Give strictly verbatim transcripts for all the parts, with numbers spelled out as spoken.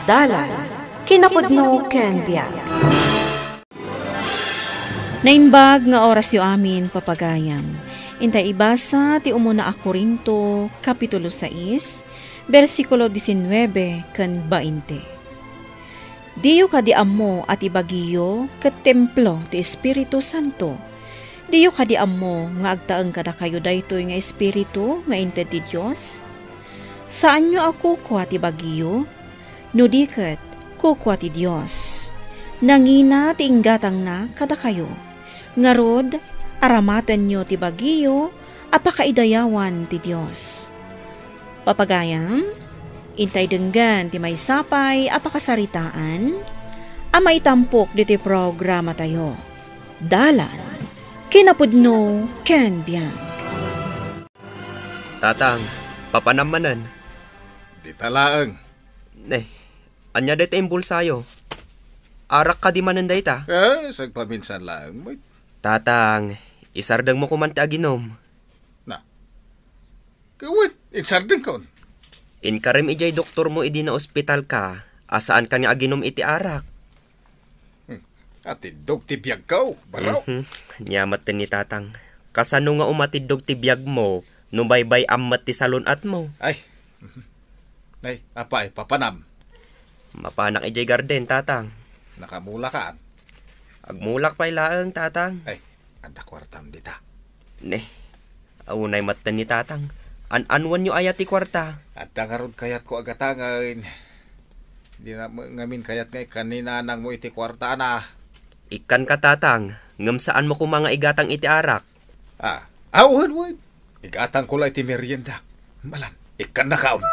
Dalan, kinapudno ken biag. Naimbag nga orasyo amin, papagayam. Intay ibasa ti umuna a Corinto, Kapitulo sais, bersikulo disinnuebe ken bainte. Diyo kadi ammo a ti bagiyo ket templo ti Espiritu Santo? Diyo kadi ammo nga agtaeng kadakayo daytoy nga Espiritu nga inted ti Dios? Saanyo a kukua ti bagiyo, no di ket kukua ti Dios. Nangina ti inggatangna kadakayo. Ngarud, aramatenyo ti bagiyo a pakaidayawan ti Dios. Papagayam, intay denggen ti maysa pay a pakasaritaan a maitampok ditoy programatayo. Dalan, kinapudno ken biag. Tatang, papanam manen. Dita laeng. Ne, ania dayta imbulsayo? Arak kadi manen dayta? Eh, sagpaminsan laeng, met. Tatang, isardengmo koman ti aginom. Na. Kawen, insardengkon. Inkarem idiay doktormo idi naospitalka a saankan nga aginom iti arak. Hmm. Atiddog ti biagko, baro. Mhm. Nia metten ni Tatang. Kasano nga umatiddog ti biagmo no baybay-am met ti salun-atmo? Ay. Mhm. Ay, apay, papanam. Mapanak idiay garden, Tatang. Nakamulakan? Agmulak pay laeng, Tatang. Ay, adda kuartam dita. Ne, aunay metten ni Tatang. An-anuenyo aya ti kuarta? Adda ngarud kayatko a gatangen. Di na, ngamin kayat nga ikkan ni nanangmo iti kuartana. Ikkanka, Tatang, ngem saanmo koma nga igatang iti arak. Ah, aw, wen, wen. Igatangko la iti meriendak. Malan, ikkannakaon.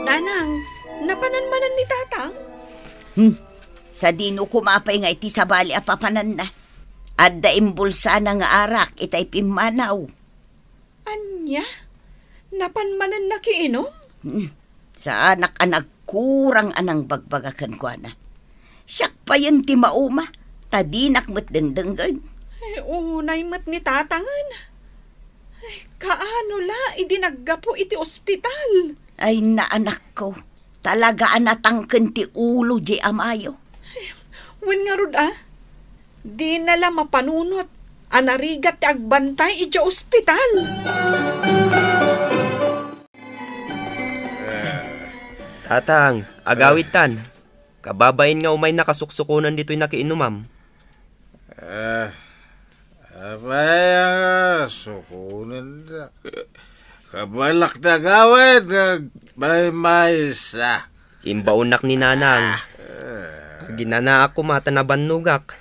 Nanang, napanan manen ni Tatang? Hmm, sadino koma pay nga iti sabali a papananna? Adda imbulsana nga arak itay pimmanaw. Ania? Napan manen nakiinum? Hmm. Saanak a nagkurang a nangbagbaga kenkuana. Siak payen ti mauma, ta dinak met dengdenggen. Ay, unay met ni Tatangen. Ay, kaano la idi naggapu iti ospital? Ay, naanakko. Talaga a natangken ti ulo di amayo. Wen ngarud, a? Dina la mapanunot a narigat ti agbantay idiay ospital. Tatang, agawidtan. Kababain nga umay nakasuksukonan ditoy nakiinumam. Ah, apay nga sukonan da? Kabalak ti agawid nga agmaymaysa. Imbaonak ni Nanang. Ah. Aginanaak koma ta nabannogak.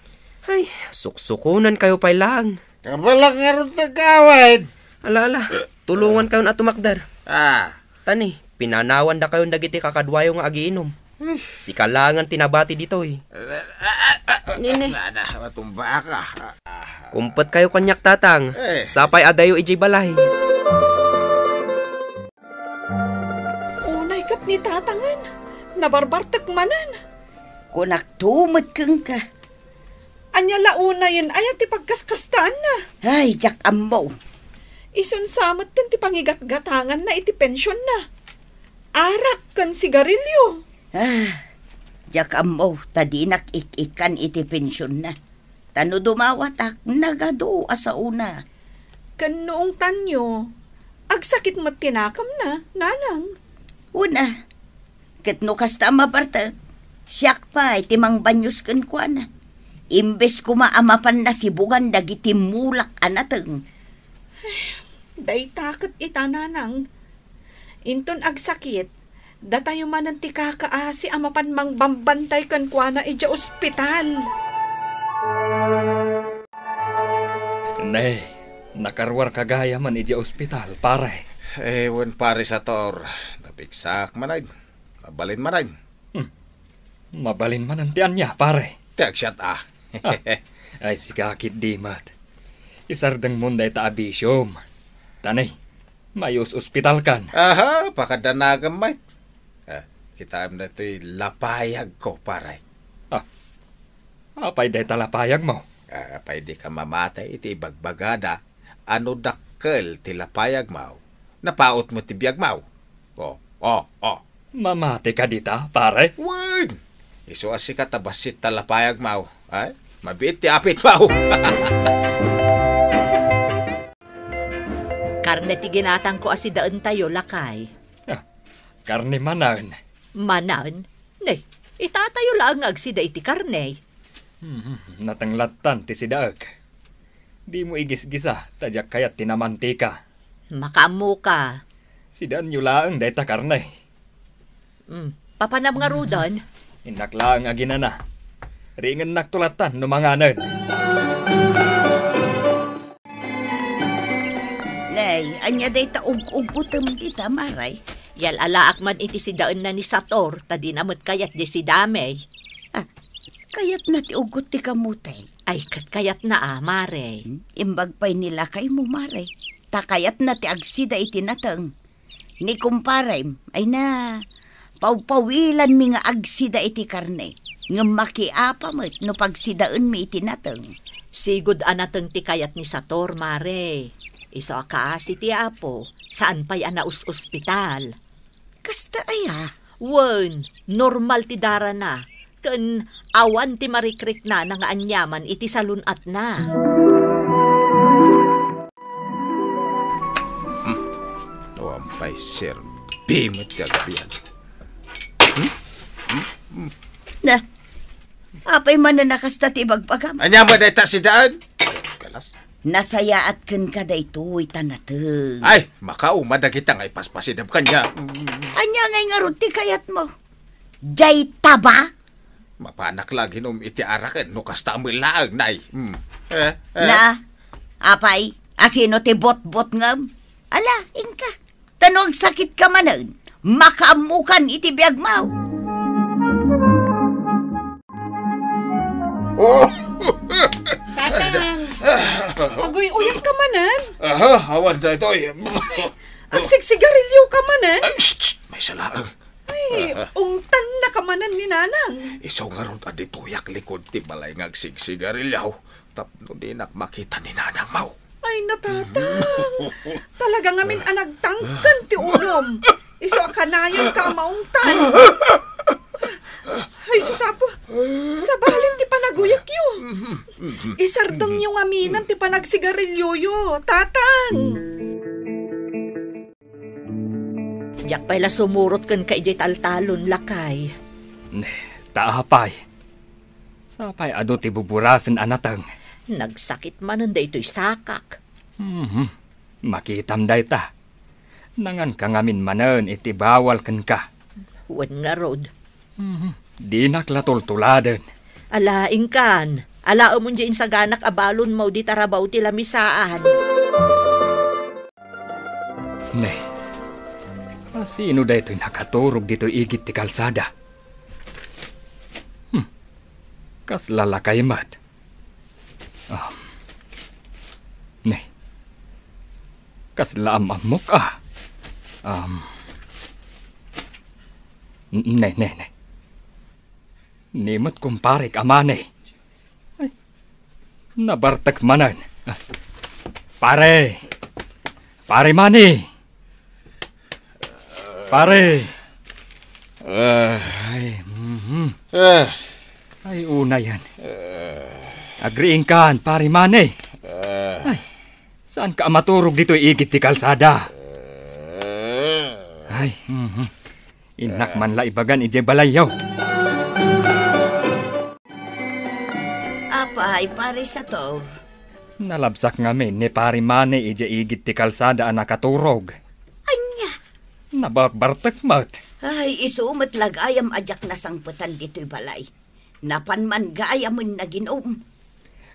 Ay, suksukonan kayo pay lang. Kabalak ngarud ti agawid. Ala, ala, tulongan kayon a tumakder. Ah. Tani, pinanawanda kayon dagiti kakaduayo nga agiinum. Sika langen ti nabati ditoy. Nini. Nana, matumba ka. Kumpet kayo kaniak, Tatang. Eh. Sapay adayo idiay balay. Unay ket ni Tatangen, nabarbartek manen. Kunak tumet kenka. Ania la unayen aya ti pagkaskastaanna? Ay, diak ammo. Isun sa metten ti pangigatgatanganna iti pensionna. Arak ken sigarilio. Ah, diak ammo, ta dinak ik-ikkan iti pensionna. Ta no dumawatak, nagadu a saona. Ken no ungtanyo, agsakit met ti nakemna, Nanang. Una, ket no kasta a mabartek, siak pay ti mangbanyos kenkuana. Imbes koma a mapanna sibugan dagiti mulak a nateng. Dayta ket ita, Nanang. Inton agsakit, datayo manen ti kakaasi a mapan mangbambantay kenkuana idiay ospital. Ne, nakaruarka gayamen idiay ospital, pare. Eh, wen, pare Sator, napigsaak manen. Mabalin manen. Hmm. Mabalin manen ti ania, pare? Ti agsiat a. Ah, ay, sika ketdi met. Isardengmon dayta a bisiom. Tani, mayus-ospitalkan. Aha, pakadanakem met. Ah, kitaem daytoy lapayagko, pare. Ah, apay dayta lapayagmo? Ah, apay dika mamatay iti ibagbagada a no dakkel ti lapayagmo, napautmo ti biagmo. O, Oh, oh. Mamati ka dita, pare? Wen! Isu a sika ta bassit ta lapayag, maw. Ay, mabiit ti apit, maw. Karne ti ginatangko a sidaentayo, lakay. Ah, karne manen. Manen? Ne, itatayo laeng nga agsida iti karne. Hmm, nateng lattan ti sidaek. Dimo igisgisa, ta diak kayat ti namantika. Makaammoka. Sidaenyo laeng dayta karne. Hmm, papanam ngaruden? Innak laeng a ginana. Riingennakto lattan no manganen. Nay, ania dayta ug-uggutem dita, Mare? Yal-alaak man iti sidaenna ni Sator, ta dina met kayat di sidami. Ah, kayatna ti uggot ti kamote. Ay, ket kayatna a, Mare. Hmm? Imbag pay ni lakaymo, Mare. Ta kayatna ti agsida iti nateng. Ni kumparem, ay na, pawpawilanmi nga agsida iti karne, ngem makiapa met no pagsidaenmi iti nateng. Sigud a nateng ti kayat ni Sator, Mare. Isu a kaasi ti Apo, saan pay a naus-ospital. Kasta aya? Wen, normal ti darana, ken awan ti marikriknana nga aniaman iti salun-atna. Hmm. Awan pay serbi met ti agbiag. Hmm? Hmm? Hmm? Na, apay manen a kasta ti ibagbagam? Ania met dayta sidaen? Kalas. Nasayaat kenka daytoy ta nateng. Ay, makauma dagita nga ipaspasidem kaniak. Ania ngay ngarud ti kayatmo? Dayta ba? Mapanak la nga inum iti araken no kasta met laeng, nay. Hmm. Eh, eh. Na, apay, asino ti botbot ngem? Ala, inka. Ta no agsakitka manen, makaammokan iti biagmo. Tatang, aguy-uyam ka manen? Aha, awan daytoy. Agsigsigarilyo ka manen? Ay, shh, shh, maysa laeng. Ay, ungtan na ka manen ni Nanang. Isu ngarud a ditoyak likud ti balay nga agsigsigarilyo tapno dinak makita ni Nanangmo. Ay, natatang. Talaga ngamin a nagtangken ti ulom. Isu a kanayon ka a maungtan. Ay, sus, Apo. Sabali ti panaguyakyo. Isardengyo ngaminen ti panagsigarilyoyo, Tatang. Diak pay la sumurot kenka idiay taltalon, lakay. Ne, ta apay? Sapay adu ti buburasen a nateng. Nagsakit manen daytoy sakak. Mhm. Makitam dayta. Nanganka ngamin manen iti bawal kenka. Wen ngarud. Mhm. Dinak la tultuladen. Ala, inkan. Alaem diay insaganak a balonmo idi tarabaw ti lamisaan. Ne, asino daytoy nakaturog ditoy igid ti kalsada? Hmm. Kasla lakay met. Um, ne. Kasla am-ammok a. Um, n-, ne, ne, ne. Ni met kumparek a Mani. Ay, nabartek manen. Pare! Pare Mani! Pare! Ah. Ay, mhm. Ah. Ay, unayen. Ah. Agriingkan, Pare Mani. Ah. Ay, saanka a maturog ditoy igid ti kalsada? Ah. Ay, mhm. Innak man la ibagan idiay balayyo. Apay, Pare Sator? Nalabsak ngamin ni Pare Mani idiay igid ti kalsada a nakaturog. Ania? Nabarbartek met. Ay, isu met la gayam a diak nasangpetan ditoy balay. Napan man gayamen naginum.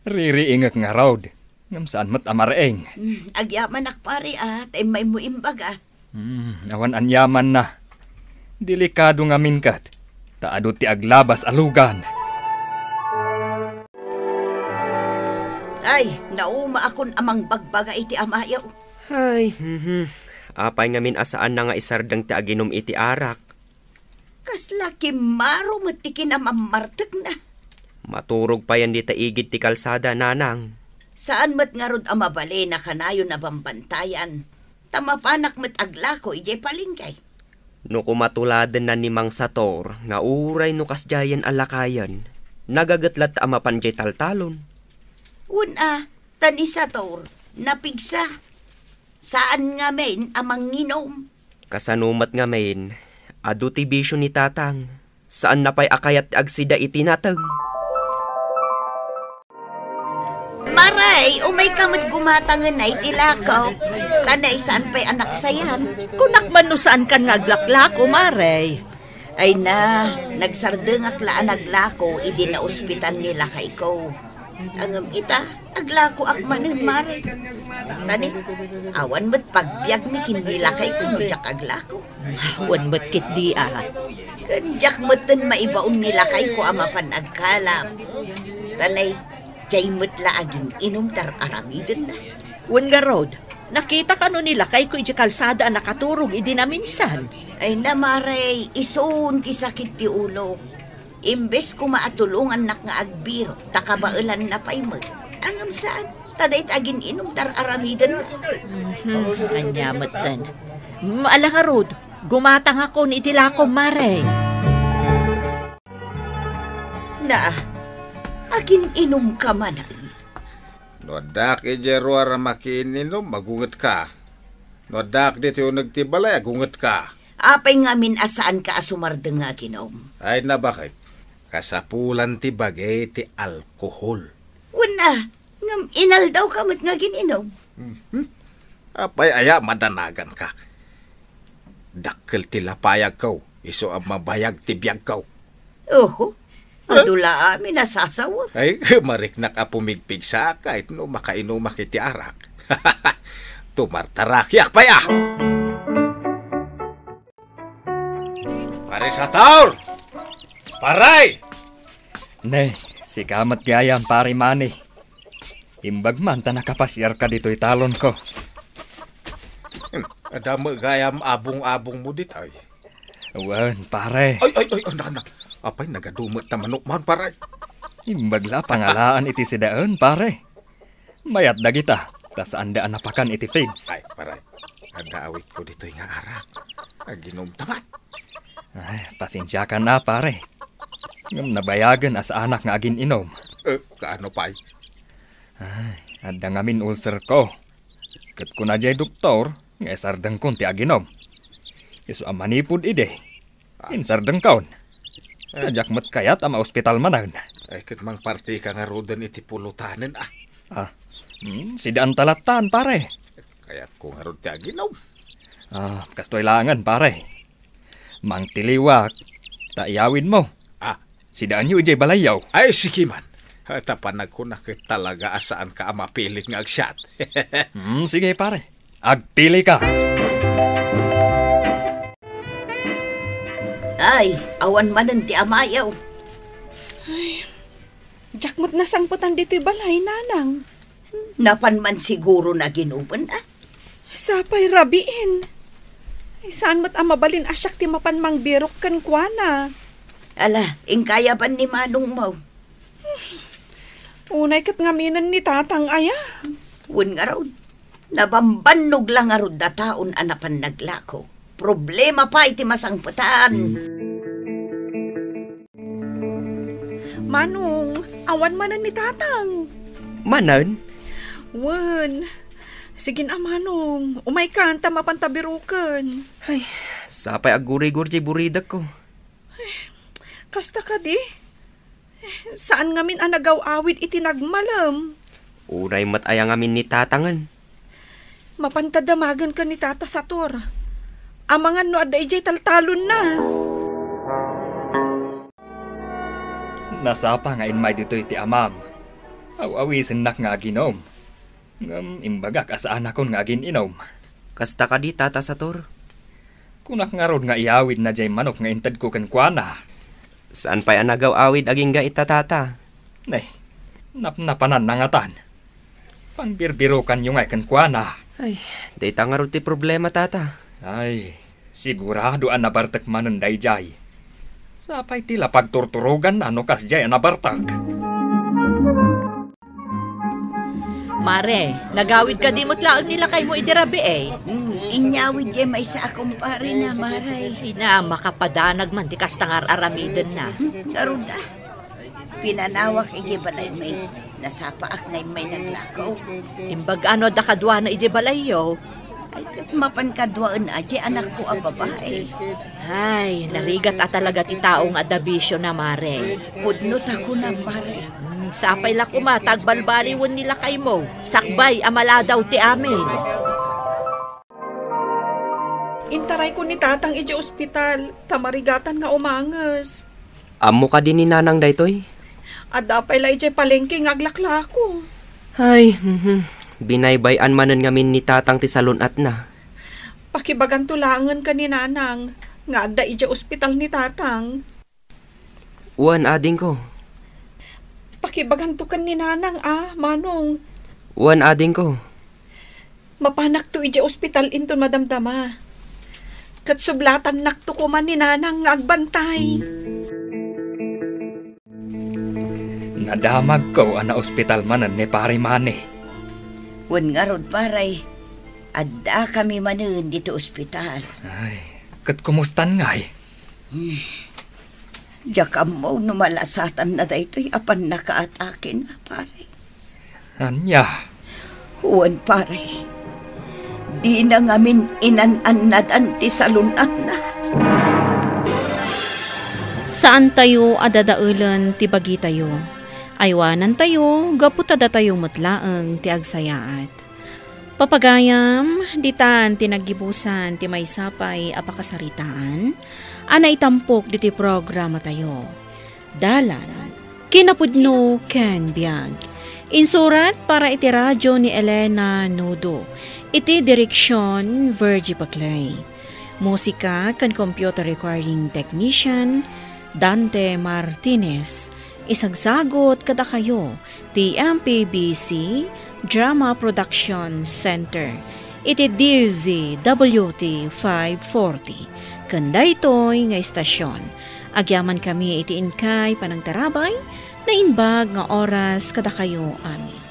Ririingek ngarud. Ngem saan met a mariing. Hmm, agyamanak, pare, a, ta immaymo imbaga. Hmm, awan aniamanna. Delikado ngamin ket, ta adu ti aglabas a lugan. Ay, naumaakon a mangbagbaga iti amayo. Ay, mhm. Apay ngamin a saanna nga isardeng ti aginum iti arak? Kasla kimmaro met ti kinamammartekna. Maturog payen dita igid ti kalsada, Nanang. Saan met ngarud a mabalin a kanayon a bambantayan, ta mapanak met aglako idiay palengke. No kumatuladenna ni Mang Sator nga uray no kasdiayen a lakayen, nagaget latta a mapan diay taltalon. Wen a, ta ni Sator, napigsa. Saan ngamin a manginom. Kasano met ngamin, adu ti bisio ni Tatang. Saanna pay a kayat ti agsida iti nateng. Maray, umayka met gumatangen iti lako. Tanay, saan pay a naksayan? Kunak man no saankan nga aglaklako, Maray. Ay na, nagsardengak la a naglako idi naospital ni lakayko. Ngem ita, aglakoak manen, Mare. Tani, awan met pagbiagmi ken ni lakayko no diak aglako. Wen met ketdi a. Ken diak metten maibaon ni lakayko a mapan agkalap. Tanay, diay met la agin-inom ti ar-aramidenna. Wen ngarud, nakita kano ni lakayko idiay kalsada a nakaturog idi naminsan? Ay na, Mare, isun ti sakit ti ulok. Imbes koma a tulongannak nga agbirok, ta kabaelanna pay met. Ngem saan, ta dayta agin-inom ti ar-aramidenna. Mhm, ania metten. Mm, ala ngarud, gumatangakon iti lakom, Mare. Na, agin-inumka manen. No addaak idiay ruar a makiin-inom, agungetka. No addaak ditoy uneg ti balay, agungetka. Apay ngamin a saanka a sumardeng nga aginom? Ay, nabaket. Kasapulan ti bagi ti alkohol. Wen a, ngem inaldawka met nga agin-inom. Mhm. Apay aya madanaganka? Dakkel ti lapayagko, isu a mabayag ti biagko. Oho, adu la amin a sasawen. Ay, mariknak a pumigpigsaak ket no makainumak iti arak. Tumartarakiak pay a! Pare Sator! Pare! Ne, sika met gayam, Pare Manny. Imbag man ta nakapasiarka ditoy talonko. Hmm, adda met gayam abong-abongmo ditoy. Wen, pare. Ay, ay, ay, anda, anda. Apay, nagadu met ta manok man, pare. Imbag la pangalaan iti sidaen, pare. Mayat dagita, ta saanda a napakan iti feeds. Ay, pare. Adda awitko ditoy nga arak. Aginom ta man. Ay, pasensiakan a, pare. Ngem nabayagen a saanak nga agin-inom. Eh, kaano pay? Ay, adda ngamin ulcerko. Ket kuna diay doktor nga isardengkon ti aginom. Isu a manipud idi, ah, insardengkon. Eh. Ta diak met kayat a maospital manen. Ay, ket mangpartika ngaruden iti pulotanen, a. Ah, hmm, sidaanta lattan, pare. Kayatko ngarud ti aginom. Ah, kastoy laengen, pare. Mangtiliwak, ta iyawidmo. Ah. Sidaanyo idiay balayyo. Ay, sige man. Ah, ta panagkuna ket talaga a saanka a mapilit nga agsiat. Hmm, sige, pare. Agpilika. Ay, awan manen ti amayo. Ay, diak met nasangpetan ditoy balay, nanang. Napan man siguro naginumen, a? Sapay rabiin. Ay, saan met a mabalin a siak ti mapan mangbirok kenkuana. Ala, inkay a ban ni manongmo. Unay ket ngaminen ni tatang aya. Wen ngarud, nabambannog la ngarud a taon a napan naglako. Problema pay ti masangpetan. Manong, awan manen ni tatang. Manen? Wen. Sige a, manong, umaykan ta mapanta biroken. Ay, sapay aggurigor diay buridekko. Kasta kadi? Saan ngamin a nagaw-awid iti nagmalem? Unay met aya ngamin ni tatangen. Mapanta damagen ken ni Tata Sator. Amangan no adda idiay taltalonna. Nasapa nga immay ditoy ti amam. Aw-awisennak nga aginom. Ngem imbagak a saanakon nga agin-inom. Kasta kadi, Tata Sator? Kunak ngarud nga iyawidna diay manok nga intedko kenkuana. Saan pay a nagaw-awid agingga ita, Tata? Ne, napnapananna ngatan. Pangbirbirokannyo ngay kenkuana. Ay, dayta ngarud ti problema, Tata. Ay, sigurado a nabartek manen daydiay. Sapay ti la pagturturoganna no kasdiay a nabartek. Mare, nagawid kadi met laeng ni lakaymo idi rabii? Hmm, inyawid diay maysa a kumparena, Mare. Ina, makapadanag man ti kasta nga ar-aramidenna. Hmm, ngarud, ah. Pinanawak idiay balaymi. Nasapaak nga immay naglako. Imbag-a no adda kaduana idiay balayyo? Ay, ket mapan kaduaen a diay anakko a babai. Ay, narigat a talaga ti tao nga adda bisiona, Mare. Pudno ta kunam, Mare. Hmm, sapay la koma ta agbalbaliwen ni lakaymo. Sakbay a maladaw ti amin. Intarayko ni Tatang idiay ospital, ta marigatan nga umanges. Ammo kadi ni Nanang daytoy? Adda pay la idiay palengke nga aglaklako. Ay, mhm. Binaybay-an manen ngamin ni Tatang ti salun-atna. Pakibaganto laengen ken ni Nanang nga adda idiay ospital ni Tatang. Wen, adingko. Pakibaganto ken ni Nanang a, Manong. Wen, adingko. Mapanakto idiay ospital inton madamdama. Ket sublatannakto koma ni Nanang nga agbantay. Nadamagko a naospital manen ni Pare Manny. Wen ngarud, Pare, addakami manen ditoy ospital. Ay, ket kumustan ngay? Hmm. Diak ammo no malasatanna daytoy a pannakaatakena, Pare. Ania? Wen, Pare. Dina ngamin inan-annadan ti salun-atna. Saantayo a dadaelen ti bagitayo. Aywanantayo gapu ta datayo met laeng ti agsayaat. Papagayam, ditan ti naggibusan ti maysa pay a pakasaritaan a naitampok ditoy programatayo. Dalan, kinapudno ken biag. Insurat para iti radio ni Elena Nudo. Iti direksion, Virgie Paclay. Musika ken computer recording technician, Dante Martinez. Isagsagot kadakayo ti M P B C Drama Production Center iti D Z W T five forty. Ken daytoy nga istasyon, agyamankami iti inkay panangtarabay, naimbag nga oras kadakayo amin.